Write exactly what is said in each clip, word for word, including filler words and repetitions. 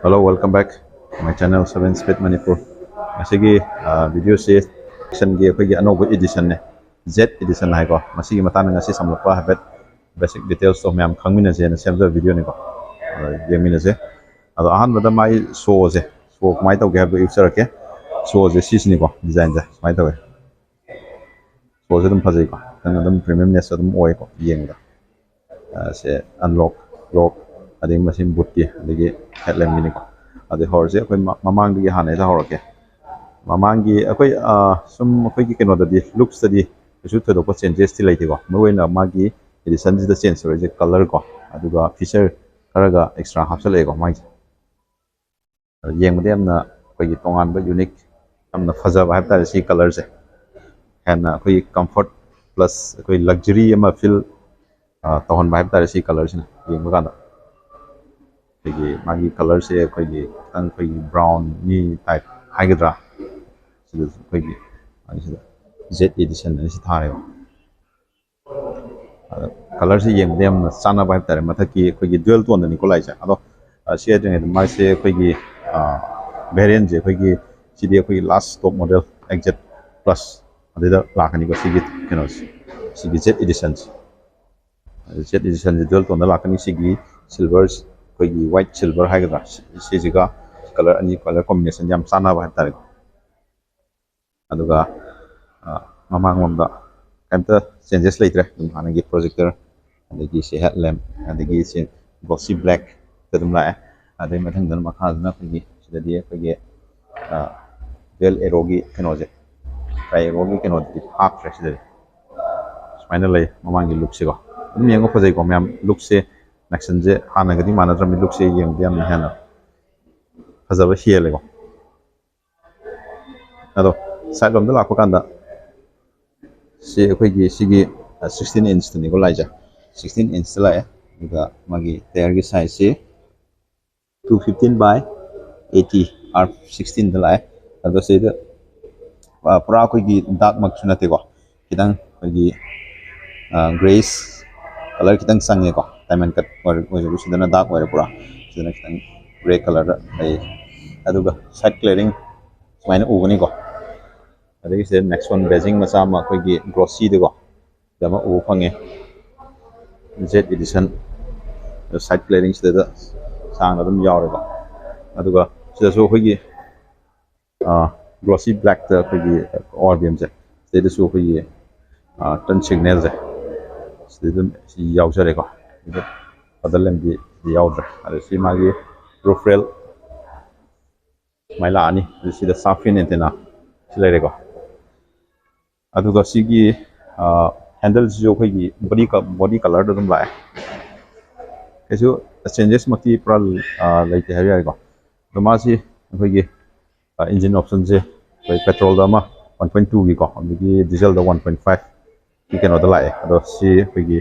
Hello, welcome back to my channel, Seven Speed Manipur. ꯉꯁꯤꯒꯤ ꯚꯤꯗꯤꯑꯣꯁꯤ ꯁꯟꯒꯤ ꯑꯩꯈꯣꯏꯒꯤ ꯑꯅꯧꯕ ꯏꯗꯤꯁꯟꯅꯦ, ꯖꯦꯠ ꯏꯗꯤꯁꯟ ꯍꯥꯏꯀꯣ꯫ ꯃꯁꯤꯒꯤ ꯃꯇꯥꯡꯗ ꯉꯁꯤ ꯁꯝꯂꯞꯄ ꯍꯥꯏꯐꯦꯠ ꯕꯦꯁꯤꯛ ꯗꯤꯇꯦꯜꯁꯇꯣ ꯃꯌꯥꯝ ꯈꯪꯃꯤꯟꯅꯁꯦꯅ ꯁꯦꯝꯖꯕ ꯚꯤꯗꯤꯑꯣꯅꯤꯀꯣ꯫ ꯑꯗꯣ ꯌꯦꯡꯃꯤꯟꯅꯁꯦ꯫ ꯑꯗꯣ ꯑꯍꯥꯟꯕꯗ ꯃꯥꯒꯤ ꯁꯣꯁꯦ, ꯁꯣ ꯀꯃꯥꯏꯅ ꯇꯧꯒꯦ ꯍꯥꯏꯕꯗꯣ ꯎꯠꯆꯔꯛꯀꯦ꯫ ꯁꯣꯁꯦ ꯁꯤꯁꯤꯅꯤꯀꯣ, ꯗꯤꯖꯥꯏꯟꯁꯦ ꯁꯨꯃꯥꯏꯅ ꯇꯧꯋꯦ꯫ ꯁꯣꯁꯦ ꯑꯗꯨꯝ ꯐꯖꯩꯀꯣ, ꯈꯤꯇꯪ ꯑꯗꯨꯝ ꯄ꯭ꯔꯤꯃꯤꯌꯝꯅꯦꯁ ꯑꯗꯨꯝ ꯑꯣꯏꯀꯣ ꯌꯦꯡꯕꯗ꯫ ꯁꯦ ꯑꯟꯂꯣꯛ, ꯂꯣꯛ, ꯑꯗꯒꯤ ꯃꯁꯤ ꯕꯨꯠꯀꯤ, ꯑꯗꯒꯤ ꯍꯦꯠꯂꯦꯝꯒꯤꯅꯤꯀꯣ꯫ ꯑꯗꯩ ꯍꯧꯔꯁꯦ ꯑꯩꯈꯣꯏ ꯃꯃꯥꯡꯗꯒꯤ ꯍꯥꯟꯅ ꯍꯦꯛꯇ ꯍꯧꯔꯛꯀꯦ꯫ ꯃꯃꯥꯡꯒꯤ ꯑꯩꯈꯣꯏ ꯁꯨꯝ ꯑꯩꯈꯣꯏꯒꯤ ꯀꯩꯅꯣꯗꯗꯤ, ꯂꯨꯛꯁꯇꯗꯤ ꯀꯩꯁꯨ ꯊꯣꯏꯗꯣꯛꯄ ꯆꯦꯟꯖꯦꯁꯇꯤ ꯂꯩꯇꯦꯀꯣ꯫ ꯃꯔꯨꯑꯣꯏꯅ ꯃꯥꯒꯤ ꯏꯗꯤꯁꯟꯁꯤꯗ ꯆꯦꯟꯖ ꯇꯧꯔꯛꯏꯁꯦ ꯀꯂꯔ ꯀꯣ, ꯑꯗꯨꯒ ꯐꯤꯆꯔ ꯈꯔꯒ ꯑꯦꯛꯁꯇ꯭ꯔꯥ ꯍꯥꯞꯆꯜꯂꯛꯑꯦꯀꯣ ꯃꯥꯒꯤꯁꯦ꯫ ꯑꯗꯣ ꯌꯦꯡꯕꯗ ꯌꯥꯝꯅ ꯑꯩꯈꯣꯏꯒꯤ ꯇꯣꯉꯥꯟꯕ, ꯌꯨꯅꯤꯛ, ꯌꯥꯝꯅ ꯐꯖꯕ ꯍꯥꯏꯕ ꯇꯥꯔꯦ ꯁꯤ ꯀꯂꯔꯁꯦ꯫ ꯍꯦꯟꯅ ꯑꯩꯈꯣꯏꯒꯤ ꯀꯝꯐꯣꯔꯠ ꯄ꯭ꯂꯁ ꯑꯩꯈꯣꯏ ꯂꯛꯖꯔꯤ ꯑꯃ ꯐꯤꯜ ꯇꯧꯍꯟꯕ ꯍꯥꯏꯕ ꯇꯥꯔꯦ ꯁꯤ ꯀꯂꯔꯁꯤꯅ ꯌꯦꯡꯕ ꯀꯥꯟꯗ꯫ ꯑꯩꯈꯣꯏꯒꯤ ꯃꯥꯒꯤ ꯀꯂꯔꯁꯦ ꯑꯩꯈꯣꯏꯒꯤ ꯈꯤꯇꯪ ꯑꯩꯈꯣꯏꯒꯤ ꯕ꯭ꯔꯥꯎꯟꯅꯤ ꯇꯥꯏꯞ ꯍꯥꯏꯒꯗ꯭ꯔꯥ, ꯁꯤꯗꯁꯨ ꯑꯩꯈꯣꯏꯒꯤ ꯃꯥꯒꯤꯁꯤꯗ ꯖꯦꯠ ꯏꯗꯤꯁꯟ ꯑꯅ ꯁꯤ ꯊꯥꯔꯦꯕ꯫ ꯑꯗꯣ ꯀꯂꯔꯁꯦ ꯌꯦꯡꯕꯗ ꯌꯥꯝꯅ ꯆꯥꯟꯅꯕ ꯍꯥꯏꯕ ꯇꯥꯔꯦ꯫ ꯃꯊꯛꯀꯤ ꯑꯩꯈꯣꯏꯒꯤ ꯗ꯭ꯌꯨꯑꯦꯜ ꯇꯣꯟꯗꯅꯤꯀꯣ ꯂꯥꯛꯏꯁꯦ꯫ ꯑꯗꯣ ꯁꯤ ꯍꯥꯏꯗ꯭ꯔꯤꯉꯩꯗ ꯃꯥꯁꯦ ꯑꯩꯈꯣꯏꯒꯤ ꯚꯦꯔꯤꯌꯟꯁꯦ ꯑꯩꯈꯣꯏꯒꯤ, ꯁꯤꯗꯤ ꯑꯩꯈꯣꯏꯒꯤ ꯂꯥꯁ ꯇꯣꯞ ꯃꯣꯗꯦꯜ ꯑꯦꯛꯖꯦꯠ ꯄ꯭ꯂꯁ ꯑꯗꯨꯗ ꯂꯥꯛꯀꯅꯤꯀꯣ ꯁꯤꯒꯤ ꯀꯩꯅꯣꯁꯦ, ꯁꯤꯒꯤ ꯖꯦꯠ ꯏꯗꯤꯁꯟꯁꯦ꯫ ꯖꯦꯠ ꯏꯗꯤꯁꯟꯁꯦ ꯗ꯭ꯌꯨꯑꯦꯜ ꯇꯣꯟꯗ ꯂꯥꯛꯀꯅꯤ꯫ ꯁꯤꯒꯤ ꯁꯤꯜꯚꯔ, ꯑꯩꯈꯣꯏꯒꯤ ꯋꯥꯏꯠ ꯁꯤꯜꯚꯔ ꯍꯥꯏꯒꯗ꯭ꯔꯥ, ꯁꯤꯁꯤꯒ ꯀꯂꯔ ꯑꯅꯤ, ꯀꯂꯔ ꯀꯣꯝꯕꯤꯅꯦꯁꯟ ꯌꯥꯝ ꯆꯥꯟꯅꯕ ꯍꯥꯏꯕ ꯇꯥꯔꯦꯀꯣ꯫ ꯑꯗꯨꯒ ꯃꯃꯥꯡꯂꯣꯝꯗ ꯀꯩꯝꯇ ꯆꯦꯟꯖꯦꯁ ꯂꯩꯇ꯭ꯔꯦ꯫ ꯑꯗꯨꯝ ꯍꯥꯟꯅꯒꯤ ꯄ꯭ꯔꯣꯖꯦꯛꯇꯔ, ꯑꯗꯒꯤ ꯁꯤ ꯍꯦꯠ ꯂꯦꯝꯞ, ꯑꯗꯒꯤ ꯁꯤ ꯒ꯭ꯂꯣꯁꯤ ꯕ꯭ꯂꯦꯛꯇ ꯑꯗꯨꯝ ꯂꯥꯛꯑꯦ꯫ ꯑꯗꯩ ꯃꯊꯪꯗꯅ, ꯃꯈꯥꯗꯅ ꯑꯩꯈꯣꯏꯒꯤ ꯁꯤꯗꯗꯤ ꯑꯩꯈꯣꯏꯒꯤ ꯇ꯭ꯋꯦꯜ ꯑꯦꯔꯣꯒꯤ ꯀꯩꯅꯣꯁꯦ, ꯇ꯭ꯔꯥꯏ ꯑꯦꯔꯣꯒꯤ ꯀꯩꯅꯣꯗꯨꯗꯤ ꯍꯥꯞꯇ꯭ꯔꯦ ꯁꯤꯗꯗꯤ꯫ ꯁꯨꯃꯥꯏꯅ ꯂꯩ ꯃꯃꯥꯡꯒꯤ ꯂꯨꯛꯁꯤꯀꯣ꯫ ꯑꯗꯨꯝ ꯌꯦꯡꯕ ꯐꯖꯩꯀꯣ ꯃꯌꯥꯝ, ꯂꯨꯛꯁꯦ ꯅꯦꯛꯁꯟꯁꯦ ꯍꯥꯟꯅꯒꯗꯤ ꯃꯥꯟꯅꯗ꯭ꯔꯕꯅꯤ꯫ ꯂꯨꯛꯁꯦ ꯌꯦꯡꯕꯗ ꯌꯥꯝꯅ ꯍꯦꯟꯅ ꯐꯖꯕ ꯍꯦꯜꯂꯦꯀꯣ꯫ ꯑꯗꯣ ꯁꯥꯏꯠ ꯂꯣꯝꯗ ꯂꯥꯛꯄ ꯀꯥꯟꯗ ꯁꯤ ꯑꯩꯈꯣꯏꯒꯤ ꯁꯤꯒꯤ ꯁꯤꯛꯁꯇꯤꯟ ꯏꯟꯁꯇꯅꯤꯀꯣ ꯂꯥꯛꯏꯁꯦ꯫ ꯁꯤꯛꯁꯇꯤꯟ ꯏꯟꯁꯇ ꯂꯥꯛꯑꯦ꯫ ꯑꯗꯨꯒ ꯃꯥꯒꯤ ꯇꯌꯔꯒꯤ ꯁꯥꯏꯖꯁꯤ ꯇꯨ ꯐꯤꯐꯇꯤꯟ ꯕꯥꯏ ꯑꯩꯠꯇꯤ, ꯑꯥꯔ ꯁꯤꯛꯁꯇꯤꯟꯗ ꯂꯥꯛꯑꯦ꯫ ꯑꯗꯣ ꯁꯤꯗ ꯄꯨꯔꯥ ꯑꯩꯈꯣꯏꯒꯤ ꯗꯥꯛꯃꯛꯁꯨ ꯅꯠꯇꯦꯀꯣ, ꯈꯤꯇꯪ ꯑꯩꯈꯣꯏꯒꯤ ꯒ꯭ꯔꯦꯁ ꯀꯂꯔ ꯈꯤꯇꯪ ꯆꯪꯉꯦꯀꯣ꯫ ꯗꯥꯏꯃꯟ ꯀꯠ ꯑꯣꯏꯔꯁꯨ ꯁꯤꯗꯅ ꯗꯥꯛ ꯑꯣꯏꯔꯦ ꯄꯨꯔꯥ, ꯁꯤꯗꯅ ꯈꯤꯇꯪ ꯒ꯭ꯔꯦ ꯀꯂꯔꯗ ꯂꯩ꯫ ꯑꯗꯨꯒ ꯁꯥꯏꯠ ꯀ꯭ꯂꯤꯌꯥꯔꯤꯡ ꯁꯨꯃꯥꯏꯅ ꯎꯒꯅꯤꯀꯣ꯫ ꯑꯗꯒꯤ ꯁꯤꯗ ꯅꯦꯛꯁꯣꯟ ꯕꯦꯖꯤꯡ ꯃꯆꯥ ꯑꯃ ꯑꯩꯈꯣꯏꯒꯤ ꯒ꯭ꯂꯣꯁꯤꯗꯀꯣ, ꯁꯤꯗ ꯑꯃ ꯎꯕ ꯐꯪꯉꯦ꯫ ꯖꯦꯠ ꯏꯗꯤꯁꯟ ꯁꯥꯏꯠ ꯀ꯭ꯂꯤꯌꯥꯔꯤꯡ ꯁꯤꯗ ꯁꯥꯡꯅ ꯑꯗꯨꯝ ꯌꯥꯎꯔꯦꯀꯣ꯫ ꯑꯗꯨꯒ ꯁꯤꯗꯁꯨ ꯑꯩꯈꯣꯏꯒꯤ ꯒ꯭ꯂꯣꯁꯤ ꯕ꯭ꯂꯦꯛꯇ ꯑꯩꯈꯣꯏꯒꯤ ꯑꯣ ꯑꯥꯔ ꯕꯤ ꯑꯦꯝꯁꯦ, ꯁꯤꯗꯩꯗꯁꯨ ꯑꯩꯈꯣꯏꯒꯤ ꯇꯔꯟ ꯁꯤꯒꯅꯦꯜꯁꯦ ꯁꯤꯗ ꯑꯗꯨꯝ ꯁꯤ ꯌꯥꯎꯖꯔꯦꯀꯣ꯫ ꯁꯤꯗ ꯄꯗꯜ ꯂꯝꯕꯤ ꯌꯥꯎꯗ꯭ꯔꯦ꯫ ꯑꯗꯣ ꯁꯤ ꯃꯥꯒꯤ ꯔꯨꯐ ꯔꯦꯜ ꯁꯨꯃꯥꯏꯅ ꯂꯥꯛꯑꯅꯤ꯫ ꯑꯗꯨ ꯁꯤꯗ ꯁꯥꯔꯛ ꯐꯤꯟ ꯑꯦꯟꯇꯦꯅꯥ ꯁꯤ ꯂꯩꯔꯦꯀꯣ꯫ ꯑꯗꯨꯒ ꯁꯤꯒꯤ ꯍꯦꯟꯗꯜꯁꯤꯁꯨ ꯑꯩꯈꯣꯏꯒꯤ ꯕꯣꯗꯤ ꯕꯣꯗꯤ ꯀꯂꯔꯗ ꯑꯗꯨꯝ ꯂꯥꯛꯑꯦ꯫ ꯀꯩꯁꯨ ꯆꯦꯟꯖꯦꯁꯃꯛꯇꯤ ꯄꯨꯔꯥ ꯂꯩꯇꯦ ꯍꯥꯏꯕ ꯌꯥꯔꯦꯀꯣ꯫ ꯑꯗꯣ ꯃꯥꯁꯤ ꯑꯩꯈꯣꯏꯒꯤ ꯏꯟꯖꯤꯟ ꯑꯣꯞꯁꯟꯁꯦ ꯑꯩꯈꯣꯏ ꯄꯦꯇ꯭ꯔꯣꯜꯗ ꯑꯃ ꯋꯥꯟ ꯄꯣꯏꯟ ꯇꯨꯒꯤꯀꯣ, ꯑꯗꯒꯤ ꯗꯤꯖꯜꯗ ꯋꯥꯟ ꯄꯣꯏꯟ ꯐꯥꯏꯚꯀꯤ ꯀꯩꯅꯣꯗ ꯂꯥꯛꯑꯦ꯫ ꯑꯗꯣ ꯁꯤ ꯑꯩꯈꯣꯏꯒꯤ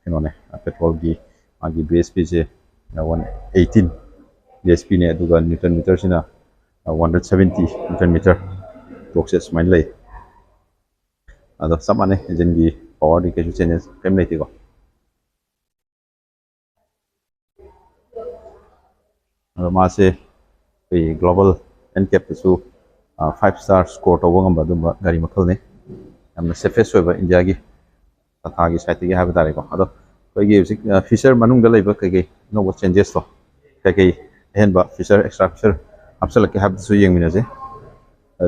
ꯀꯩꯅꯣꯅꯦ, ꯄꯦꯇ꯭ꯔꯣꯜꯒꯤ ꯃꯥꯒꯤ ꯕꯤ ꯑꯦꯁ ꯄꯤꯁꯦ ꯋꯥꯟ ꯑꯩꯠꯇꯤꯟ ꯕꯤ ꯑꯦꯁ ꯄꯤꯅꯦ꯫ ꯑꯗꯨꯒ ꯅ꯭ꯌꯨꯇꯟ ꯃꯤꯇꯔꯁꯤꯅ one hundred seventy newton metre ꯇꯣꯛꯁꯦ ꯁꯨꯃꯥꯏꯅ ꯂꯩ꯫ ꯑꯗꯣ ꯆꯞ ꯃꯥꯟꯅꯩ, ꯏꯟꯖꯤꯟꯒꯤ ꯄꯋꯥꯔꯗꯤ ꯀꯩꯁꯨ ꯆꯦꯟꯖꯦꯁ ꯀꯔꯤꯝ ꯂꯩꯇꯦꯀꯣ꯫ ꯑꯗꯣ ꯃꯥꯁꯦ ꯑꯩꯈꯣꯏ ꯒ꯭ꯂꯣꯕꯦꯜ ꯑꯦꯟ ꯀꯦꯞꯇꯁꯨ ꯐꯥꯏꯚ ꯁ꯭ꯇꯥꯔ ꯁ꯭ꯀꯣꯔ ꯇꯧꯕ ꯉꯝꯕ ꯑꯗꯨꯝꯕ ꯒꯥꯔꯤ ꯃꯈꯜꯅꯤ꯫ ꯌꯥꯝꯅ ꯁꯦꯐꯦꯁ ꯑꯣꯏꯕ ꯏꯟꯗꯤꯌꯥꯒꯤ ꯇꯥꯇꯥꯒꯤ ꯁꯥꯏꯠꯇꯒꯤ ꯍꯥꯏꯕ ꯇꯥꯔꯦꯀꯣ꯫ ꯑꯗꯣ ꯑꯩꯈꯣꯏꯒꯤ ꯍꯧꯖꯤꯛ ꯐꯤꯆꯔ ꯃꯅꯨꯡꯗ ꯂꯩꯕ ꯀꯩꯀꯩ ꯑꯅꯧꯕ ꯆꯦꯟꯖꯦꯁꯇꯣ, ꯀꯩꯀꯩ ꯑꯍꯦꯟꯕ ꯐꯤꯆꯔ, ꯑꯦꯛꯁꯇ꯭ꯔꯥ ꯐꯤꯆꯔ ꯍꯥꯞꯆꯤꯜꯂꯛꯀꯦ ꯍꯥꯏꯕꯗꯨꯁꯨ ꯌꯦꯡꯃꯤꯟꯅꯁꯦ꯫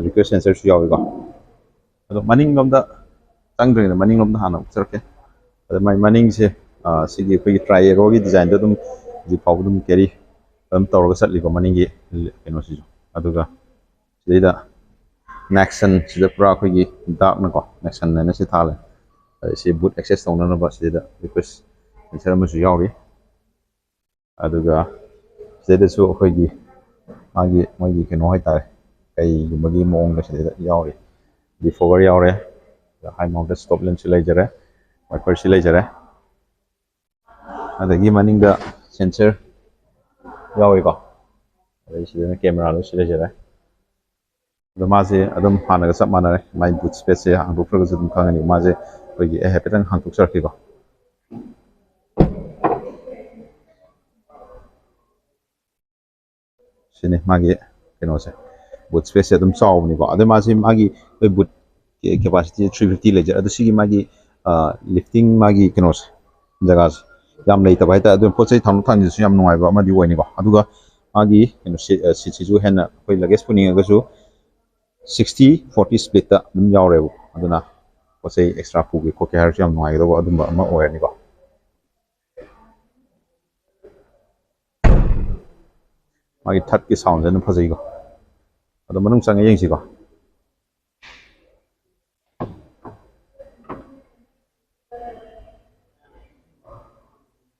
ꯔꯤꯀ꯭ꯋꯦꯁ ꯁꯦꯟꯁꯔꯁꯨ ꯌꯥꯎꯏꯀꯣ꯫ ꯑꯗꯣ ꯃꯅꯤꯡꯂꯣꯝꯗ ꯆꯪꯗ꯭ꯔꯤꯉꯩꯗ ꯃꯅꯤꯡꯂꯣꯝꯗ ꯍꯥꯟꯅ ꯎꯠꯆꯔꯛꯀꯦ꯫ ꯑꯗ ꯃꯥꯏ ꯃꯅꯤꯡꯁꯦ ꯁꯤꯒꯤ ꯑꯩꯈꯣꯏꯒꯤ ꯇ꯭ꯔꯥꯏ ꯑꯦꯔꯣꯒꯤ ꯗꯤꯖꯥꯏꯟꯗꯣ ꯑꯗꯨꯝ ꯍꯧꯖꯤꯛ ꯐꯥꯎꯕ ꯑꯗꯨꯝ ꯀꯦꯔꯤ ꯑꯗꯨꯝ ꯇꯧꯔꯒ ꯆꯠꯂꯤꯀꯣ, ꯃꯅꯤꯡꯒꯤ ꯀꯩꯅꯣꯁꯤꯁꯨ꯫ ꯑꯗꯨꯒ ꯁꯤꯗꯩꯗ ꯅꯦꯛꯁꯟ ꯁꯤꯗ ꯄꯨꯔꯥ ꯑꯩꯈꯣꯏꯒꯤ ꯗꯥꯛꯅꯀꯣ, ꯅꯦꯛꯁꯟ ꯍꯥꯏꯅ ꯁꯤ ꯊꯥꯜꯂꯦ꯫ ꯑꯗ ꯁꯤ ꯕꯨꯠ ꯑꯦꯛꯁꯦꯁ ꯇꯧꯅꯅꯕ ꯁꯤꯗꯩꯗ ꯔꯤꯀ꯭ꯋꯦꯁ ꯁꯦꯟꯁꯔ ꯑꯃꯁꯨ ꯌꯥꯎꯔꯤ꯫ ꯑꯗꯨꯒ ꯁꯤꯗꯩꯗꯁꯨ ꯑꯩꯈꯣꯏꯒꯤ ꯃꯥꯒꯤ ꯃꯣꯏꯒꯤ ꯀꯩꯅꯣ ꯍꯥꯏꯇꯥꯔꯦ, ꯀꯩꯒꯨꯝꯕꯒꯤ ꯃꯑꯣꯡꯗ ꯁꯤꯗꯩꯗ ꯌꯥꯎꯔꯤ꯫ ꯗꯤꯐꯣꯒꯔ ꯌꯥꯎꯔꯦ, ꯍꯥꯏ ꯃꯥꯎꯟꯇꯦꯠ ꯁ꯭ꯇꯣꯞ ꯂꯦꯝꯞꯁꯨ ꯂꯩꯖꯔꯦ, ꯋꯥꯏꯄꯔꯁꯨ ꯂꯩꯖꯔꯦ꯫ ꯑꯗꯒꯤ ꯃꯅꯤꯡꯗ ꯁꯦꯟꯁꯔ ꯌꯥꯎꯔꯤꯀꯣ꯫ ꯑꯗꯩ ꯁꯤꯗꯅ ꯀꯦꯃꯦꯔꯥ ꯂꯣꯏꯁꯨ ꯂꯩꯖꯔꯦ꯫ ꯑꯗꯣ ꯃꯥꯁꯦ ꯑꯗꯨꯝ ꯍꯥꯟꯅꯒ ꯆꯞ ꯃꯥꯟꯅꯔꯦ꯫ ꯃꯥꯏ ꯕꯨꯠ ꯁ꯭ꯄꯦꯁꯁꯦ ꯍꯥꯡꯗꯣꯛꯈ꯭ꯔꯒꯁꯨ ꯑꯗꯨꯝ ꯈꯪꯉꯅꯤ꯫ ꯃꯥꯁꯦ ꯑꯩꯈꯣꯏꯒꯤ ꯑꯩ ꯍꯥꯏꯐꯦꯠꯇꯪ ꯍꯥꯡꯗꯣꯛꯆꯔꯛꯀꯦꯀꯣ꯫ ꯁꯤꯅꯤ ꯃꯥꯒꯤ ꯀꯩꯅꯣꯁꯦ, ꯕꯨꯠ ꯁ꯭ꯄꯦꯁꯁꯦ ꯑꯗꯨꯝ ꯆꯥꯎꯕꯅꯤꯀꯣ꯫ ꯑꯗꯩ ꯃꯥꯁꯤ ꯃꯥꯒꯤ ꯑꯩꯈꯣꯏ ꯕꯨꯠ ꯀꯦꯄꯥꯁꯤꯇꯤ ꯊ꯭ꯔꯤ ꯐꯤꯐꯇꯤ ꯂꯩꯖꯔꯦ꯫ ꯑꯗꯣ ꯁꯤꯒꯤ ꯃꯥꯒꯤ ꯂꯤꯐꯇꯤꯡ ꯃꯥꯒꯤ ꯀꯩꯅꯣꯁꯦ, ꯖꯒꯥꯁꯦ ꯌꯥꯝ ꯂꯩꯇꯕ ꯍꯥꯏꯇꯥꯔꯦ꯫ ꯑꯗꯨꯅ ꯄꯣꯠ ꯆꯩ ꯊꯥꯡꯗꯣꯛ ꯊꯥꯡꯖꯤꯟꯁꯨ ꯌꯥꯝ ꯅꯨꯡꯉꯥꯏꯕ ꯑꯃꯗꯤ ꯑꯣꯏꯅꯤꯀꯣ꯫ ꯑꯗꯨꯒ ꯃꯥꯒꯤ ꯀꯩꯅꯣ ꯁꯤꯠꯁꯤꯁꯨ ꯍꯦꯟꯅ ꯑꯩꯈꯣꯏ ꯂꯒꯦꯖ ꯄꯨꯅꯤꯡꯉꯒꯁꯨ ꯁꯤꯛꯁꯇꯤ ꯐꯣꯔꯇꯤ ꯁ꯭ꯄ꯭ꯂꯤꯠꯇ ꯑꯗꯨꯝ ꯌꯥꯎꯔꯦꯕ꯫ ꯑꯗꯨꯅ ꯄꯣꯠ ꯆꯩ ꯑꯦꯛꯁꯇ꯭ꯔꯥ ꯄꯨꯒꯦ ꯈꯣꯠꯀꯦ ꯍꯥꯏꯔꯁꯨ ꯌꯥꯝ ꯅꯨꯡꯉꯥꯏꯒꯗꯧꯕ ꯑꯗꯨꯝꯕ ꯑꯃ ꯑꯣꯏꯔꯅꯤꯀꯣ꯫ ꯃꯥꯒꯤ ꯊꯠꯀꯤ ꯁꯥꯎꯟꯁꯦ ꯑꯗꯨꯝ ꯐꯖꯩꯀꯣ꯫ ꯑꯗꯣ ꯃꯅꯨꯡ ꯆꯪꯉ ꯌꯦꯡꯁꯤꯀꯣ꯫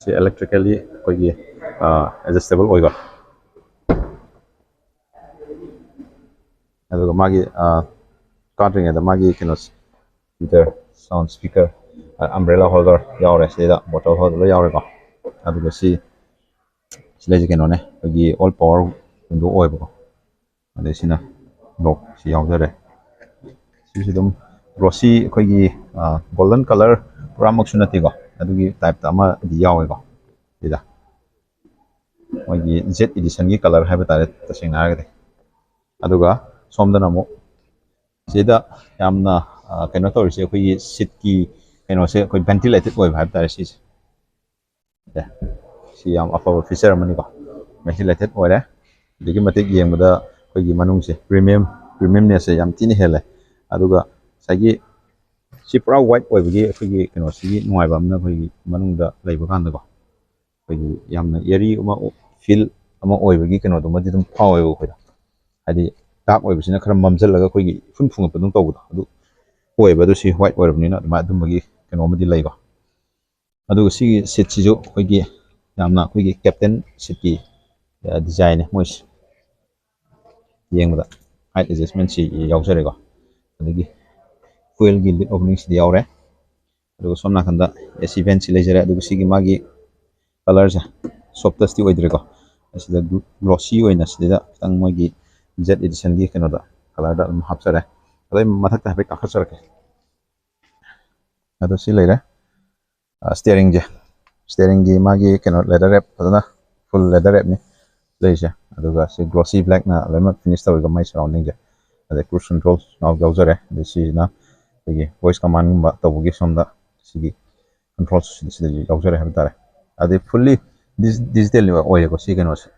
ꯁꯤ ꯏꯂꯦꯛꯇ꯭ꯔꯤꯀꯦꯜꯂꯤ ꯑꯩꯈꯣꯏꯒꯤ ꯑꯦꯗꯖꯁꯇꯦꯕꯜ ꯑꯣꯏꯕ, ꯑꯗꯨꯒ ꯃꯥꯒꯤ ꯀꯥꯗ꯭ꯔꯤꯉꯩꯗ ꯃꯥꯒꯤ ꯀꯩꯅꯣ, speaker, sound speaker, umbrella holder ꯌꯥꯎꯔꯦ, ꯁꯤꯗ ꯕꯣꯇꯜ ꯍꯣꯜꯗꯔ ꯂꯣꯏ ꯌꯥꯎꯔꯦꯀꯣ꯫ ꯑꯗꯨꯒ ꯁꯤ ꯁꯤꯗꯩꯁꯤ ꯀꯩꯅꯣꯅꯦ, ꯑꯩꯈꯣꯏꯒꯤ ꯑꯣꯜ ꯄꯋꯥꯔ ꯋꯤꯟꯗꯣ ꯑꯣꯏꯕꯀꯣ꯫ ꯑꯗꯩ ꯁꯤꯅ ꯂꯣꯛꯁꯤ ꯌꯥꯎꯖꯔꯦ꯫ ꯁꯤꯁꯨ ꯑꯗꯨꯝ ꯒ꯭ꯂꯣꯁꯤ ꯑꯩꯈꯣꯏꯒꯤ ꯒꯣꯜꯗꯟ ꯀꯂꯔ ꯄꯨꯔꯥꯃꯛꯁꯨ ꯅꯠꯇꯦꯀꯣ, ꯑꯗꯨꯒꯤ ꯇꯥꯏꯞꯇ ꯑꯃꯗꯤ ꯌꯥꯎꯋꯦꯀꯣ꯫ ꯁꯤꯗ ꯃꯣꯏꯒꯤ ꯖꯦꯠ ꯏꯗꯤꯁꯟꯒꯤ ꯀꯂꯔ ꯍꯥꯏꯕ ꯇꯥꯔꯦ ꯇꯁꯦꯡꯅ ꯍꯥꯏꯔꯒꯗꯤ꯫ ꯑꯗꯨꯒ ꯁꯣꯝꯗꯅ ꯑꯃꯨꯛ ꯁꯤꯗ ꯌꯥꯝꯅ ꯀꯩꯅꯣ ꯇꯧꯔꯤꯁꯦ, ꯑꯩꯈꯣꯏꯒꯤ ꯁꯤꯠꯀꯤ ꯀꯩꯅꯣꯁꯦ ꯑꯩꯈꯣꯏ ꯚꯦꯟꯇꯤꯂꯦꯇꯦꯠ ꯑꯣꯏꯕ ꯍꯥꯏꯕ ꯇꯥꯔꯦ ꯁꯤꯁꯦ꯫ ꯑꯦ, ꯁꯤ ꯌꯥꯝ ꯑꯐꯕ ꯐꯤꯆꯔ ꯑꯃꯅꯤꯀꯣ꯫ ꯚꯦꯟꯇꯤꯂꯦꯇꯦꯠ ꯑꯣꯏꯔꯦ꯫ ꯑꯗꯨꯛꯀꯤ ꯃꯇꯤꯛ ꯌꯦꯡꯕꯗ ꯑꯩꯈꯣꯏꯒꯤ ꯃꯅꯨꯡꯁꯦ ꯄ꯭ꯔꯤꯃꯤꯌꯝ, ꯄ꯭ꯔꯤꯃꯤꯌꯝꯅꯦꯁꯁꯦ ꯌꯥꯝ ꯊꯤꯅ ꯍꯦꯜꯂꯦ꯫ ꯑꯗꯨꯒ ꯉꯁꯥꯏꯒꯤ ꯁꯤ ꯄꯨꯔꯥ ꯋꯥꯏꯠ ꯑꯣꯏꯕꯒꯤ ꯑꯩꯈꯣꯏꯒꯤ ꯀꯩꯅꯣꯁꯤꯒꯤ ꯅꯨꯡꯉꯥꯏꯕ ꯑꯃꯅ ꯑꯩꯈꯣꯏꯒꯤ ꯃꯅꯨꯡꯗ ꯂꯩꯕ ꯀꯥꯟꯗꯀꯣ, ꯑꯩꯈꯣꯏꯒꯤ ꯌꯥꯝꯅ ꯑꯦꯔꯤ ꯑꯃ, ꯐꯤꯜ ꯑꯃ ꯑꯣꯏꯕꯒꯤ ꯀꯩꯅꯣꯗꯨꯃꯗꯤ ꯑꯗꯨꯝ ꯐꯥꯎꯋꯦꯕ ꯑꯩꯈꯣꯏꯗ꯫ ꯍꯥꯏꯗꯤ ꯗꯥꯔꯛ ꯑꯣꯏꯕꯁꯤꯅ ꯈꯔ ꯃꯝꯁꯤꯜꯂꯒ ꯑꯩꯈꯣꯏꯒꯤ ꯏꯐꯨꯟ ꯐꯨꯡꯒꯠꯄ ꯑꯗꯨꯝ ꯇꯧꯕꯗꯣ ꯑꯗꯨ ꯑꯣꯏꯌꯦꯕ꯫ ꯑꯗꯨ ꯁꯤ ꯋꯥꯏꯠ ꯑꯣꯏꯔꯕꯅꯤꯅ ꯑꯗꯨꯃꯥꯏꯅ ꯑꯗꯨꯝꯕꯒꯤ ꯀꯩꯅꯣ ꯑꯃꯗꯤ ꯂꯩꯀꯣ꯫ ꯑꯗꯨꯒ ꯁꯤꯒꯤ ꯁꯤꯠꯁꯤꯁꯨ ꯑꯩꯈꯣꯏꯒꯤ ꯌꯥꯝꯅ ꯑꯩꯈꯣꯏꯒꯤ ꯀꯦꯞꯇꯦꯟ ꯁꯤꯠꯀꯤ ꯗꯤꯖꯥꯏꯟꯅꯦ ꯃꯣꯏꯁꯦ꯫ ꯌꯦꯡꯕꯗ ꯍꯥꯏꯠ ꯑꯦꯗꯖꯁꯃꯦꯟꯁꯤ ꯌꯥꯎꯖꯔꯦꯀꯣ꯫ ꯑꯗꯒꯤ ꯐ꯭ꯌꯨꯑꯦꯜꯒꯤ ꯂꯤꯠ ꯑꯣꯄꯅꯤꯡꯁꯤꯗꯤ ꯌꯥꯎꯔꯦ꯫ ꯑꯗꯨꯒ ꯁꯣꯝ ꯅꯥꯀꯟꯗ ꯑꯦ ꯁꯤ ꯚꯦꯟꯁꯤ ꯂꯩꯖꯔꯦ꯫ ꯑꯗꯨꯒ ꯁꯤꯒꯤ ꯃꯥꯒꯤ ꯀꯂꯔꯁꯦ ꯁꯣꯞ ꯇꯁꯇꯤ ꯑꯣꯏꯗ꯭ꯔꯦꯀꯣ꯫ ꯑꯁꯤꯗ ꯒ꯭ꯂꯣꯁꯤ ꯑꯣꯏꯅ ꯁꯤꯗ ꯈꯤꯇꯪ ꯃꯣꯏꯒꯤ ꯖꯦꯠ ꯏꯗꯤꯁꯟꯒꯤ ꯀꯩꯅꯣꯗ ꯀꯂꯔꯗ ꯑꯗꯨꯝ ꯍꯥꯞꯆꯔꯦ꯫ ꯑꯗꯩ ꯃꯊꯛꯇ ꯍꯥꯏꯐꯦꯠ ꯀꯥꯈꯠꯆꯔꯛꯀꯦ꯫ ꯑꯗꯣ ꯁꯤ ꯂꯩꯔꯦ꯫ ꯁ꯭ꯇꯤꯌꯔꯤꯡꯁꯦ, ꯁ꯭ꯇꯤꯌꯔꯤꯡꯒꯤ ꯃꯥꯒꯤ ꯀꯩꯅꯣ ꯂꯦꯗꯔ ꯔꯦꯞ, ꯐꯖꯅ ꯐꯨꯜ ꯂꯦꯗꯔ ꯔꯦꯞꯅꯤ꯫ ꯂꯩꯔꯤꯁꯦ꯫ ꯑꯗꯨꯒ ꯁꯤ ꯒ꯭ꯂꯣꯁꯤ ꯕ꯭ꯂꯦꯛꯅ ꯂꯣꯏꯅꯃꯛ ꯐꯤꯅꯤꯁ ꯇꯧꯔꯤꯕ ꯃꯥꯏ ꯁꯔꯥꯎꯟꯗꯤꯡꯁꯦ꯫ ꯑꯗꯩ ꯀ꯭ꯔꯨꯖ ꯀꯟꯇ꯭ꯔꯣꯜ ꯌꯥꯎꯖꯔꯦ꯫ ꯑꯗꯩ ꯁꯤꯁꯤꯅ ꯑꯩꯈꯣꯏꯒꯤ ꯚꯣꯏꯁ ꯀꯃꯥꯟꯒꯨꯝꯕ ꯇꯧꯕꯒꯤ ꯁꯣꯝꯗ ꯁꯤꯒꯤ ꯀꯟꯇ꯭ꯔꯣꯜ ꯁꯤꯗꯁꯨ ꯌꯥꯎꯖꯔꯦ ꯍꯥꯏꯕ ꯇꯥꯔꯦ꯫ ꯑꯗꯩ ꯐꯨꯜꯂꯤ ꯗꯤꯖꯤꯇꯦꯜ ꯑꯣꯏꯔꯦꯀꯣ ꯁꯤ ꯀꯩꯅꯣꯁꯦ꯫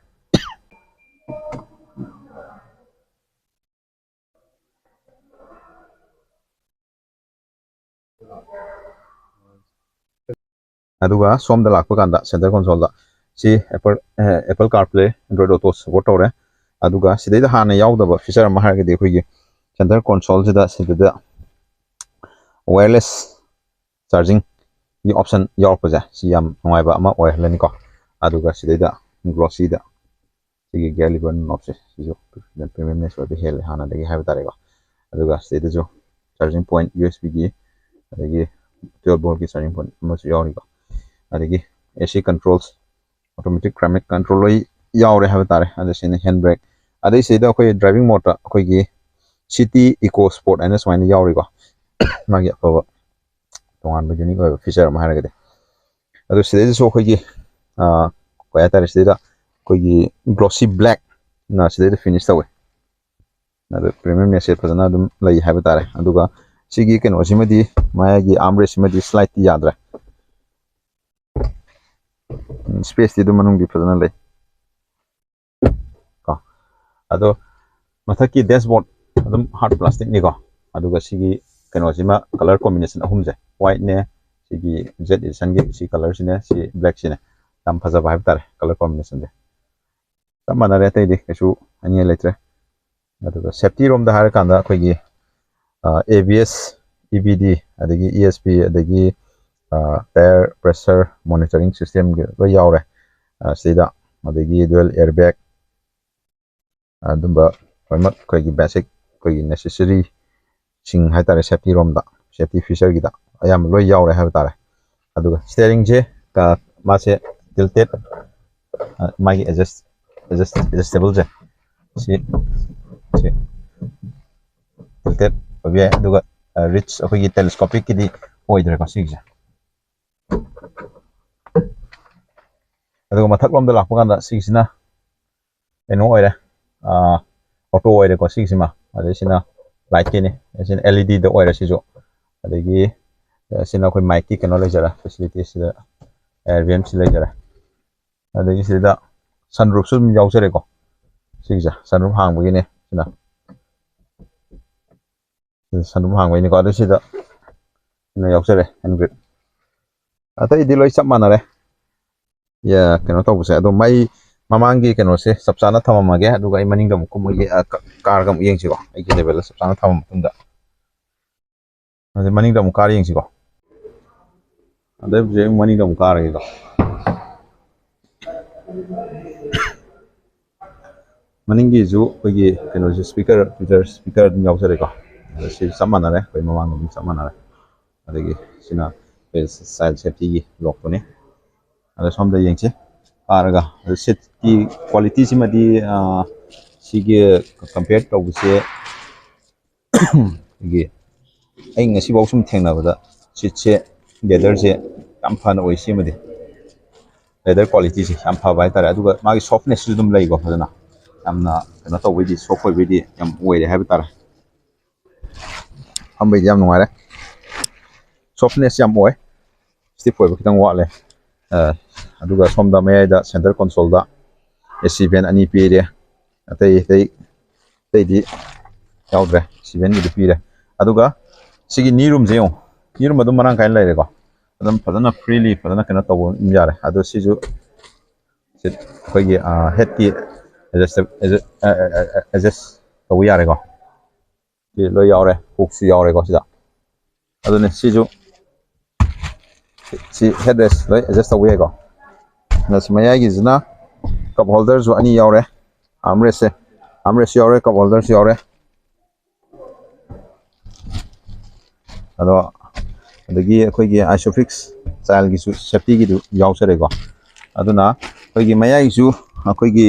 ꯑꯗꯨꯒ ꯁꯣꯝꯗ ꯂꯥꯛꯄ ꯀꯥꯟꯗ ꯁꯦꯟꯇꯔ ꯀꯣꯟꯁꯣꯜꯗ ꯁꯤ Apple Apple CarPlay, Android auto support ꯇꯧꯔꯦ꯫ ꯑꯗꯨꯒ ꯁꯤꯗꯩꯗ ꯍꯥꯟꯅ ꯌꯥꯎꯗꯕ ꯐꯤꯆꯔ ꯑꯃ ꯍꯥꯏꯔꯒꯗꯤ ꯑꯩꯈꯣꯏꯒꯤ ꯁꯦꯟꯇꯔ ꯀꯣꯟꯁꯣꯜꯁꯤꯗ ꯁꯤꯗ ꯋꯥꯌꯔꯂꯦꯁ ꯆꯥꯔꯖꯤꯡꯒꯤ ꯑꯣꯞꯁꯟ ꯌꯥꯎꯔꯛꯄꯁꯦ ꯁꯤ ꯌꯥꯝ ꯅꯨꯡꯉꯥꯏꯕ ꯑꯃ ꯑꯣꯏꯍꯜꯂꯅꯤꯀꯣ꯫ ꯑꯗꯨꯒ ꯁꯤꯗꯩꯗ ꯒ꯭ꯂꯣꯁꯤꯗ ꯁꯤꯒꯤ ꯒꯤꯌꯔ ꯂꯤꯚꯔ ꯅꯣꯞꯁꯦ ꯁꯤꯁꯨ ꯄ꯭ꯔꯤꯃꯤꯌꯝꯅꯦꯁ ꯑꯣꯏꯕ ꯍꯦꯜꯂꯦ ꯍꯥꯟꯅꯗꯒꯤ ꯍꯥꯏꯕ ꯇꯥꯔꯦꯀꯣ꯫ ꯑꯗꯨꯒ ꯁꯤꯗꯩꯗꯁꯨ ꯆꯥꯔꯖꯤꯡ ꯄꯣꯏꯟꯠ ꯌꯨ ꯑꯦꯁ ꯕꯤꯒꯤ, ꯑꯗꯒꯤ ꯇ꯭ꯋꯦꯜꯞ ꯚꯣꯜꯠꯀꯤ ꯆꯥꯔꯖꯤꯡ ꯄꯣꯏꯟꯠ ꯑꯃꯁꯨ ꯌꯥꯎꯔꯤꯀꯣ꯫ ꯑꯗꯒꯤ ꯑꯦ ꯁꯤ ꯀꯟꯇ꯭ꯔꯣꯜꯁ, ꯑꯣꯇꯣꯃꯦꯇꯤꯛ ꯀ꯭ꯂꯥꯏꯃꯦꯠ ꯀꯟꯇ꯭ꯔꯣꯜ ꯂꯣꯏ ꯌꯥꯎꯔꯦ ꯍꯥꯏꯕ ꯇꯥꯔꯦ꯫ ꯑꯗ ꯁꯤꯅ ꯍꯦꯟ ꯕ꯭ꯔꯦꯛ꯫ ꯑꯗꯩ ꯁꯤꯗ ꯑꯩꯈꯣꯏ ꯗ꯭ꯔꯥꯏꯚꯤꯡ ꯃꯣꯠꯇ ꯑꯩꯈꯣꯏꯒꯤ ꯁꯤꯇꯤ ꯏꯀꯣ ꯁ꯭ꯄꯣꯔꯠ ꯍꯥꯏꯅ ꯁꯨꯃꯥꯏꯅ ꯌꯥꯎꯔꯤꯀꯣ꯫ ꯃꯥꯒꯤ ꯑꯐꯕ ꯇꯣꯉꯥꯟꯕ ꯌꯨꯅꯤꯛ ꯑꯣꯏꯕ ꯐꯤꯆꯔ ꯑꯃ ꯍꯥꯏꯔꯒꯗꯤ꯫ ꯑꯗꯨ ꯁꯤꯗꯩꯗꯁꯨ ꯑꯩꯈꯣꯏꯒꯤ, ꯑ, ꯀꯩ ꯍꯥꯏꯇꯥꯔꯦ, ꯁꯤꯗꯩꯗ ꯑꯩꯈꯣꯏꯒꯤ ꯒ꯭ꯂꯣꯁꯤ ꯕ꯭ꯂꯦꯛꯅ ꯁꯤꯗꯩꯗ ꯐꯤꯅꯤꯁ ꯇꯧꯋꯦ꯫ ꯑꯗꯨ ꯄ꯭ꯔꯤꯃꯤꯌꯝꯅꯦꯁꯁꯦ ꯐꯖꯅ ꯑꯗꯨꯝ ꯂꯩ ꯍꯥꯏꯕ ꯇꯥꯔꯦ꯫ ꯑꯗꯨꯒ ꯁꯤꯒꯤ ꯀꯩꯅꯣꯁꯤꯃꯗꯤ, ꯃꯥꯒꯤ ꯑꯥꯔꯝ ꯔꯦꯁꯁꯤꯃꯗꯤ ꯁ꯭ꯂꯥꯏꯗꯇꯤ ꯌꯥꯗ꯭ꯔꯦ꯫ ꯎꯝ, ꯁ꯭ꯄꯦꯁꯇꯤ ꯑꯗꯨꯝ ꯃꯅꯨꯡꯗꯤ ꯐꯖꯅ ꯂꯩ꯫ ꯀꯣ꯫ ꯑꯗꯣ ꯃꯊꯛꯀꯤ ꯗꯦꯁꯕꯣꯔꯗ ꯑꯗꯨꯝ ꯍꯥꯔꯗ ꯄ꯭ꯂꯥꯁꯇꯤꯛꯅꯤꯀꯣ꯫ ꯑꯗꯨꯒ ꯁꯤꯒꯤ ꯀꯩꯅꯣꯁꯤꯃ ꯀꯂꯔ ꯀꯣꯝꯕꯤꯅꯦꯁꯟ ꯑꯍꯨꯝꯁꯦ, ꯋꯥꯏꯠꯅꯦ, ꯁꯤꯒꯤ ꯖꯦꯠ ꯑꯦꯗꯤꯁꯟꯒꯤ ꯁꯤ ꯀꯂꯔꯁꯤꯅꯦ, ꯁꯤ ꯕ꯭ꯂꯦꯛꯁꯤꯅꯦ꯫ ꯌꯥꯝ ꯐꯖꯕ ꯍꯥꯏꯕ ꯇꯥꯔꯦ ꯀꯂꯔ ꯀꯣꯝꯕꯤꯅꯦꯁꯟꯁꯦ꯫ ꯆꯞ ꯃꯥꯟꯅꯔꯦ, ꯑꯇꯩꯗꯤ ꯀꯩꯁꯨ ꯑꯅꯤꯡꯉꯥꯏ ꯂꯩꯇ꯭ꯔꯦ꯫ ꯑꯗꯨꯒ ꯁꯦꯐꯇꯤ ꯔꯣꯝꯗ ꯍꯥꯏꯔꯀꯥꯟꯗ ꯑꯩꯈꯣꯏꯒꯤ, ꯑ, A B S, E B ꯗꯤ, ꯑꯗꯒꯤ ꯏ ꯑꯦꯁ ꯄꯤ, ꯑꯗꯒꯤ, ꯑ, ꯇꯥꯌꯔ ꯄ꯭ꯔꯦꯁꯔ ꯃꯣꯅꯤꯇꯔꯤꯡ ꯁꯤꯁꯇꯦꯝꯒꯤ ꯂꯣꯏ ꯌꯥꯎꯔꯦ, ꯑ, ꯁꯤꯗ꯫ ꯑꯗꯒꯤ ꯗꯨꯋꯦꯜ ꯑꯦꯌꯔ ꯕꯦꯒ, ꯑꯗꯨꯝꯕ ꯂꯣꯏꯅꯃꯛ ꯑꯩꯈꯣꯏꯒꯤ ꯕꯦꯁꯤꯛ ꯑꯩꯈꯣꯏꯒꯤ ꯅꯦꯁꯦꯁꯔꯤꯁꯤꯡ ꯍꯥꯏ ꯇꯥꯔꯦ, ꯁꯦꯐꯇꯤ ꯔꯣꯝꯗ, ꯁꯦꯐꯇꯤ ꯐꯤꯆꯔꯒꯤꯗ ꯑꯌꯥꯝꯕ ꯂꯣꯏ ꯌꯥꯎꯔꯦ ꯍꯥꯏꯕ ꯇꯥꯔꯦ꯫ ꯑꯗꯨꯒ ꯁ꯭ꯇꯤꯌꯔꯤꯡꯁꯦ, ꯀ-, ꯃꯥꯁꯦ ꯇꯤꯜꯇꯦꯠ, ꯑ, ꯃꯥꯒꯤ ꯑꯦꯗꯖꯁ-, ꯑꯦꯗꯖꯁ-, ꯑꯦꯗꯖꯁꯇꯦꯕꯜꯁꯦ ꯁꯤ, ꯁꯤ ꯇꯤꯜꯇꯦꯠ ꯑꯣꯏꯕ ꯌꯥꯏ꯫ ꯑꯗꯨꯒ, ꯑ, ꯔꯤꯆ ꯑꯩꯈꯣꯏꯒꯤ ꯇꯦꯂꯦꯁꯀꯣꯄꯤꯛꯀꯤꯗꯤ ꯑꯣꯏꯗ꯭ꯔꯦꯀꯣ ꯁꯤꯒꯤꯁꯦ꯫ ꯑꯗꯨꯒ ꯃꯊꯛꯂꯣꯝꯗ ꯂꯥꯛꯄ ꯀꯥꯟꯗ ꯁꯤꯒꯤꯁꯤꯅ ꯀꯩꯅꯣ ꯑꯣꯏꯔꯦ, ꯑꯣꯇꯣ ꯑꯣꯏꯔꯦꯀꯣ ꯁꯤꯒꯤꯁꯤꯃ꯫ ꯑꯗꯩ ꯁꯤꯅ ꯂꯥꯏꯠꯀꯤꯅꯤ, ꯁꯤꯅ ꯑꯦꯜ ꯏ ꯗꯤꯗ ꯑꯣꯏꯔꯦ ꯁꯤꯁꯨ꯫ ꯑꯗꯒꯤ ꯁꯤꯅ ꯑꯩꯈꯣꯏ ꯃꯥꯏꯛꯀꯤ ꯀꯩꯅꯣ ꯂꯩꯖꯔꯦ, ꯐꯦꯁꯤꯂꯤꯇꯤꯁꯤꯗ ꯔꯦꯝꯁꯤ ꯂꯩꯖꯔꯦ꯫ ꯑꯗꯒꯤ ꯁꯤꯗ ꯁꯟꯔꯨꯞꯁꯨ ꯑꯗꯨꯝ ꯌꯥꯎꯖꯔꯦꯀꯣ꯫ ꯁꯤꯒꯤꯁꯦ ꯁꯟꯔꯨꯞ ꯍꯥꯡꯕꯒꯤꯅꯦ ꯁꯤꯅ꯫ ꯁꯟꯔꯨꯞ ꯍꯥꯡꯕꯒꯤꯅꯤꯀꯣ꯫ ꯑꯗꯩ ꯁꯤꯗ ꯀꯩꯅꯣ ꯌꯥꯎꯖꯔꯦ, ꯍꯦꯟ ꯒ꯭ꯔꯤꯞ꯫ ꯑꯇꯩꯗꯤ ꯂꯣꯏ ꯆꯞ ꯃꯥꯟꯅꯔꯦ꯫ ꯀꯩꯅꯣ ꯇꯧꯕꯁꯦ꯫ ꯑꯗꯣ ꯃꯩ ꯃꯃꯥꯡꯒꯤ ꯀꯩꯅꯣꯁꯦ ꯆꯞ ꯆꯥꯅ ꯊꯝꯃꯝꯃꯒꯦ, ꯑꯗꯨꯒ ꯑꯩ ꯃꯅꯤꯡꯗ ꯑꯃꯨꯛ ꯀꯨꯝꯃꯒꯦ, ꯀꯥꯔꯒ ꯑꯃꯨꯛ ꯌꯦꯡꯁꯤꯀꯣ, ꯑꯩꯒꯤ ꯂꯦꯚꯦꯜꯗ ꯆꯞ ꯆꯥꯅ ꯊꯝꯃ ꯃꯇꯨꯡꯗ꯫ ꯑꯗꯩ ꯃꯅꯤꯡꯗ ꯑꯃꯨꯛ ꯀꯥꯔ ꯌꯦꯡꯁꯤꯀꯣ꯫ ꯑꯗꯩ ꯍꯧꯖꯤꯛ ꯑꯩ ꯃꯅꯤꯡꯗ ꯑꯃꯨꯛ ꯀꯥꯔꯒꯦꯀꯣ꯫ ꯃꯅꯤꯡꯒꯤꯁꯨ ꯑꯩꯈꯣꯏꯒꯤ ꯀꯩꯅꯣꯁꯦ, ꯁ꯭ꯄꯤꯀꯔ, ꯇ꯭ꯋꯤꯇꯔ ꯁ꯭ꯄꯤꯀꯔ ꯑꯗꯨꯝ ꯌꯥꯎꯖꯔꯦꯀꯣ꯫ ꯑꯗ ꯁꯤ ꯆꯞ ꯃꯥꯟꯅꯔꯦ, ꯑꯩꯈꯣꯏ ꯃꯃꯥꯡꯗ ꯑꯗꯨꯝ ꯆꯞ ꯃꯥꯟꯅꯔꯦ꯫ ꯑꯗꯒꯤ ꯁꯤꯅ ꯑꯩꯈꯣꯏ ꯆꯥꯏꯜ ꯁꯦꯐꯇꯤꯒꯤ ꯂꯣꯛꯇꯨꯅꯤ꯫ ꯑꯗ ꯁꯣꯝꯗ ꯌꯦꯡꯁꯤ, ꯀꯥꯔꯒ꯫ ꯑꯗ ꯁꯤꯠꯀꯤ ꯀ꯭ꯋꯥꯂꯤꯇꯤꯁꯤꯃꯗꯤ ꯁꯤꯒꯤ ꯀꯝꯄꯤꯌꯔ ꯇꯧꯕꯁꯦ ꯑꯩꯈꯣꯏꯒꯤ ꯑꯩ ꯉꯁꯤꯐꯥꯎ ꯁꯨꯝ ꯊꯦꯡꯅꯕꯗ ꯁꯤꯠꯁꯦ, ꯂꯦꯗꯔꯁꯦ ꯌꯥꯝ ꯐꯅ ꯑꯣꯏ꯫ ꯁꯤꯃꯗꯤ ꯂꯦꯗꯔ ꯀ꯭ꯋꯥꯂꯤꯇꯤꯁꯦ ꯌꯥꯝ ꯐꯕ ꯍꯥꯏꯇꯥꯔꯦ꯫ ꯑꯗꯨꯒ ꯃꯥꯒꯤ ꯁꯣꯐꯅꯦꯁꯁꯨ ꯑꯗꯨꯝ ꯂꯩꯀꯣ, ꯐꯖꯅ ꯌꯥꯝꯅ ꯀꯩꯅꯣ ꯇꯧꯕꯩꯗꯤ, ꯁꯣꯐ ꯑꯣꯏꯕꯩꯗꯤ ꯌꯥꯝ ꯑꯣꯏꯔꯦ ꯍꯥꯏꯕ ꯇꯥꯔꯦ꯫ ꯐꯝꯕꯩꯗꯤ ꯌꯥꯝ ꯅꯨꯡꯉꯥꯏꯔꯦ, ꯁꯣꯐꯅꯦꯁ ꯌꯥꯝ ꯑꯣꯏ꯫ ꯁ꯭ꯇꯤꯐ ꯑꯣꯏꯕ ꯈꯤꯇꯪ ꯋꯥꯠꯂꯦ꯫ ꯑꯗꯨꯒ ꯁꯣꯝꯗ ꯃꯌꯥꯏꯗ ꯁꯦꯟꯇꯔ ꯀꯣꯟꯁꯣꯜꯗ ꯑꯦ ꯁꯤ ꯚꯦꯟ ꯑꯅꯤ ꯄꯤꯔꯦ꯫ ꯑꯇꯩ ꯑꯇꯩ ꯑꯇꯩꯗꯤ ꯌꯥꯎꯗ꯭ꯔꯦ, ꯑꯦ ꯁꯤ ꯚꯦꯟꯒꯤꯗꯤ ꯄꯤꯔꯦ꯫ ꯑꯗꯨꯒ ꯁꯤꯒꯤ ꯅꯤ ꯔꯨꯝꯁꯦ ꯌꯦꯡꯉꯨ, ꯅꯤ ꯔꯨꯝ ꯑꯗꯨꯝ ꯃꯔꯥꯡ ꯀꯥꯏꯅ ꯂꯩꯔꯦꯀꯣ꯫ ꯑꯗꯨꯝ ꯐꯖꯅ ꯐ꯭ꯔꯤꯂꯤ ꯐꯖꯅ ꯀꯩꯅꯣ ꯇꯧꯕ ꯑꯗꯨꯝ ꯌꯥꯔꯦ꯫ ꯑꯗꯣ ꯁꯤꯁꯨ ꯑꯩꯈꯣꯏꯒꯤ ꯍꯦꯠꯀꯤ ꯑꯦꯗꯖꯁ ꯇꯧꯕ ꯌꯥꯔꯦꯀꯣ꯫ ꯁꯤ ꯂꯣꯏ ꯌꯥꯎꯔꯦ, ꯍꯨꯛꯁꯨ ꯌꯥꯎꯔꯦꯀꯣ ꯁꯤꯗ꯫ ꯑꯗꯨꯅꯦ ꯁꯤꯁꯨ, ꯁꯤ ꯍꯦꯠ ꯔꯦꯁ ꯂꯣꯏ ꯑꯦꯗꯖꯁ ꯇꯧꯕ ꯌꯥꯏꯀꯣ꯫ ꯑꯗ ꯁꯤ ꯃꯌꯥꯏꯒꯤꯁꯤꯅ ꯀꯞ ꯍꯣꯜꯗꯔꯁꯨ ꯑꯅꯤ ꯌꯥꯎꯔꯦ, ꯑꯥꯔꯝ ꯔꯦꯁꯁꯦ, ꯑꯥꯔꯝ ꯔꯦꯁꯁꯨ ꯌꯥꯎꯔꯦ, ꯀꯞ ꯍꯣꯜꯗꯔꯁꯨ ꯌꯥꯎꯔꯦ꯫ ꯑꯗꯣ ꯑꯗꯒꯤ ꯑꯩꯈꯣꯏꯒꯤ ꯑꯥꯏꯁꯣꯐꯤꯛꯁ ꯆꯥꯏꯜꯒꯤꯁꯨ ꯁꯦꯐꯇꯤꯒꯤꯗꯨ ꯌꯥꯎꯖꯔꯦꯀꯣ꯫ ꯑꯗꯨꯅ ꯑꯩꯈꯣꯏꯒꯤ ꯃꯌꯥꯏꯒꯤꯁꯨ ꯑꯩꯈꯣꯏꯒꯤ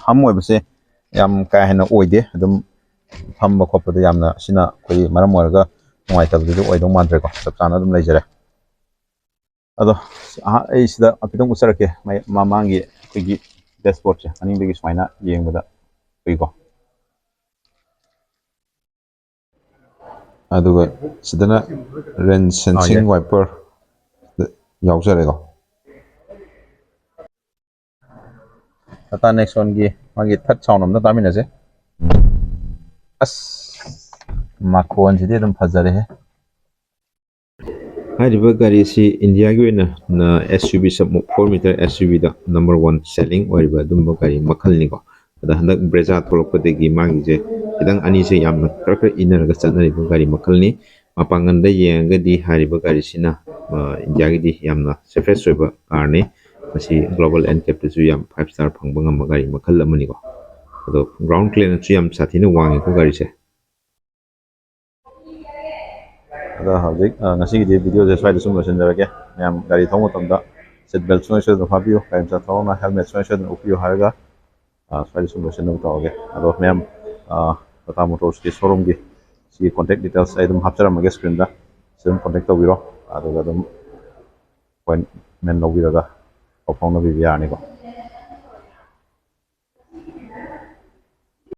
ꯍꯝ ꯑꯣꯏꯕꯁꯦ ꯌꯥꯝ ꯀꯥ ꯍꯦꯟꯅ ꯑꯣꯏꯗꯦ꯫ ꯑꯗꯨꯝ ꯐꯝꯕ ꯈꯣꯠꯄꯗ ꯌꯥꯝꯅ ꯁꯤꯅ ꯑꯩꯈꯣꯏꯒꯤ ꯃꯔꯝ ꯑꯣꯏꯔꯒ ꯅꯨꯡꯉꯥꯏꯇꯕꯗꯨꯗꯤ ꯑꯣꯏꯗꯧ ꯃꯥꯟꯗ꯭ꯔꯦꯀꯣ, ꯆꯞ ꯆꯥꯅ ꯑꯗꯨꯝ ꯂꯩꯖꯔꯦ꯫ ꯑꯗꯣ ꯑꯍ-, ꯑꯩ ꯁꯤꯗ ꯈꯤꯇꯪ ꯎꯠꯆꯔꯛꯀꯦ, ꯃꯩ-, ꯃꯃꯥꯡꯒꯤ ꯑꯩꯈꯣꯏꯒꯤ dashboardꯁꯦ ꯃꯅꯤꯡꯗꯒꯤ ꯁꯨꯃꯥꯏꯅ ꯌꯦꯡꯕꯗ ꯎꯏꯀꯣ꯫ ꯑꯗꯨꯒ ꯁꯤꯗꯅ rain sensing wiper ꯌꯥꯎꯖꯔꯦꯀꯣ꯫ Tata Nexonꯒꯤ ꯃꯥꯒꯤ ꯊꯠ sound ꯑꯝꯇ ꯇꯥꯃꯤꯟꯅꯁꯦ꯫ ꯑꯁ, ꯃꯈꯣꯟꯁꯤꯗꯤ ꯑꯗꯨꯝ ꯐꯖꯔꯦꯍꯦ꯫ ꯍꯥꯏꯔꯤꯕ ꯒꯥꯔꯤꯁꯤ ꯏꯟꯗꯤꯌꯥꯒꯤ ꯑꯣꯏꯅ, ꯅ, S U V sub four meter S U Vꯗ number one selling ꯑꯣꯏꯔꯤꯕ ꯑꯗꯨꯝꯕ ꯒꯥꯔꯤ ꯃꯈꯜꯅꯤꯀꯣ꯫ ꯑꯗ ꯍꯟꯗꯛ Brezza ꯊꯣꯛꯂꯛꯄꯗꯒꯤ ꯃꯥꯒꯤꯁꯦ ꯈꯤꯇꯪ ꯑꯅꯤꯁꯦ ꯌꯥꯝꯅ ꯈꯔ ꯈꯔ ꯏꯟꯅꯔꯒ ꯆꯠꯅꯔꯤꯕ ꯒꯥꯔꯤ ꯃꯈꯜꯅꯤ꯫ ꯃꯄꯥꯡꯒꯜꯗ ꯌꯦꯡꯉꯒꯗꯤ ꯍꯥꯏꯔꯤꯕ ꯒꯥꯔꯤꯁꯤꯅ, ꯑ, ꯏꯟꯗꯤꯌꯥꯒꯤꯗꯤ ꯌꯥꯝꯅ safest ꯑꯣꯏꯕ carꯅꯤ꯫ ꯃꯁꯤ global NCAPꯇꯁꯨ ꯌꯥꯝ five star ꯐꯪꯕ ꯉꯝꯕ ꯒꯥꯔꯤ ꯃꯈꯜ ꯑꯃꯅꯤꯀꯣ꯫ ꯑꯗꯣ ground clearanceꯁꯨ ꯌꯥꯝ ꯁꯥꯊꯤꯅ ꯋꯥꯡꯉꯤꯀꯣ ꯒꯥꯔꯤꯁꯦ꯫ ꯑꯗ ꯍꯧꯖꯤꯛ, ꯑ, ꯉꯁꯤꯒꯤꯗꯤ videoꯁꯦ ꯁ꯭ꯋꯥꯏꯗ ꯁꯨꯝ ꯂꯣꯏꯁꯤꯟꯖꯔꯒꯦ꯫ ꯃꯌꯥꯝ ꯒꯥꯔꯤ ꯊꯧꯕ ꯃꯇꯝꯗ seat belt ꯁꯨꯡꯁꯣꯏ ꯁꯣꯏꯗꯅ ꯐꯥꯕꯤꯌꯨ, ꯒꯥꯔꯤ ꯃꯆꯥ ꯊꯧꯔꯒꯅ helmet ꯁꯨꯡꯁꯣꯏ ꯁꯣꯏꯗꯅ ꯎꯞꯄꯤꯌꯨ ꯍꯥꯏꯔꯒ, ꯑ, ꯁ꯭ꯋꯥꯏꯗ ꯁꯨꯝ ꯂꯣꯏꯁꯤꯟꯅꯕ ꯇꯧꯔꯒꯦ꯫ ꯑꯗꯣ ꯃꯌꯥꯝ, ꯑ, Tata Motorsꯀꯤ showroomꯒꯤ ꯁꯤꯒꯤ contact details ꯑꯩ ꯑꯗꯨꯝ ꯍꯥꯞꯆꯔꯝꯃꯒꯦ screenꯗ, ꯁꯤꯗ ꯑꯗꯨꯝ contact ꯇꯧꯕꯤꯔꯣ, ꯑꯗꯨꯒ ꯑꯗꯨꯝ appointment ꯂꯧꯕꯤꯔꯒ ꯄꯥꯎ ꯐꯥꯎꯅꯕꯤꯕ ꯌꯥꯔꯅꯤꯀꯣ꯫